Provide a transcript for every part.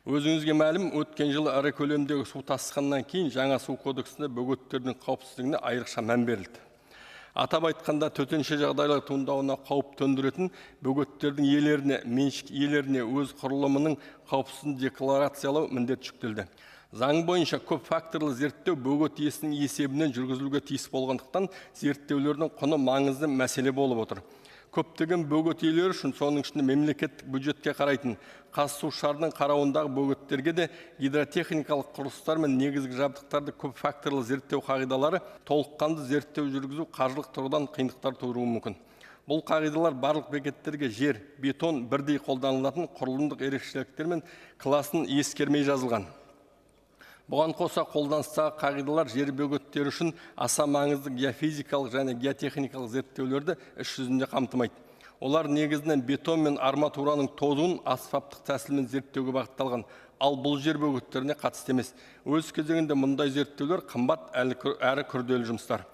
Өзіңізге мәлім, өткен жылы ірі көлемдегі су тасқынынан кейін жаңа су кодексінде бөгеттердің қауіпсіздігіне айрықша мән берілді. Атап айтқанда, төтенше жағдайлар туындауына қауіп төндіретін бөгеттердің иелеріне, меншік иелеріне өз құрылымының қауіпсіздігін декларациялау міндеті жүктелді. Заң бойынша көп факторлы зерттеу бөгет иесінің есебінен жүргізілуге тиіс болғандықтан, зерттеулердің құны маңызды мәселе болып отыр. Көптеген бөгет иелері үшін, соның ішінде мемлекеттік бюджетке қарайтын Қазсушардың қарауындағы бөгеттерге де гидротехникалық құрылыстар мен негізгі жабдықтарды көп факторлы зерттеу қағидалары толыққанды зерттеу жүргізу қаржылық тұрғыдан қиындықтар тудыруы мүмкін. Бұл қағидалар барлық бекеттерге жер, бетон бірдей қолданылатын құрылымдық ерекшеліктер мен класын ескермей жазылған. Бұған қоса, қолданыстағы қағидалар жер бөгеттері үшін аса маңызды геофизикалық және геотехникалық зерттеулерді іс жүзінде қамтымайды. Олар негізінен бетон мен арматураның тозуын аспаптық тәсілмен зерттеуге бағытталған, ал бұл жер бөгеттеріне қатысты емес. Өз кезегінде мұндай зерттеулер қымбат әрі күрделі жұмыстар.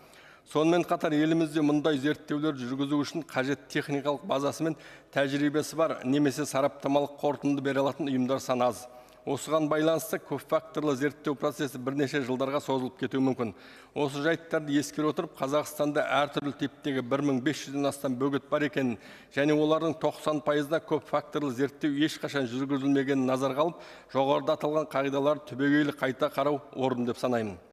Сонымен қатар, елімізде мұндай зерттеулер жүргізу үшін қажет техникалық базасы мен тәжірибесі бар немесе сараптамалық қорытынды бере алатын ұйымдар саны аз. Осыған байланысты көпфакторлы зерттеу процесі бірнеше жылдарға созылып кетуі мүмкін. Осы жайттарды ескере отырып, Қазақстанда әртүрлі типтегі 1500-ден астам бөгет бар екенін және олардың 90%-ына көпфакторлы зерттеу ешқашан жүргізілмегенін назарға алып, жоғарыда аталған қағидаларды түбегейлі қайта қарау орынды деп санаймын.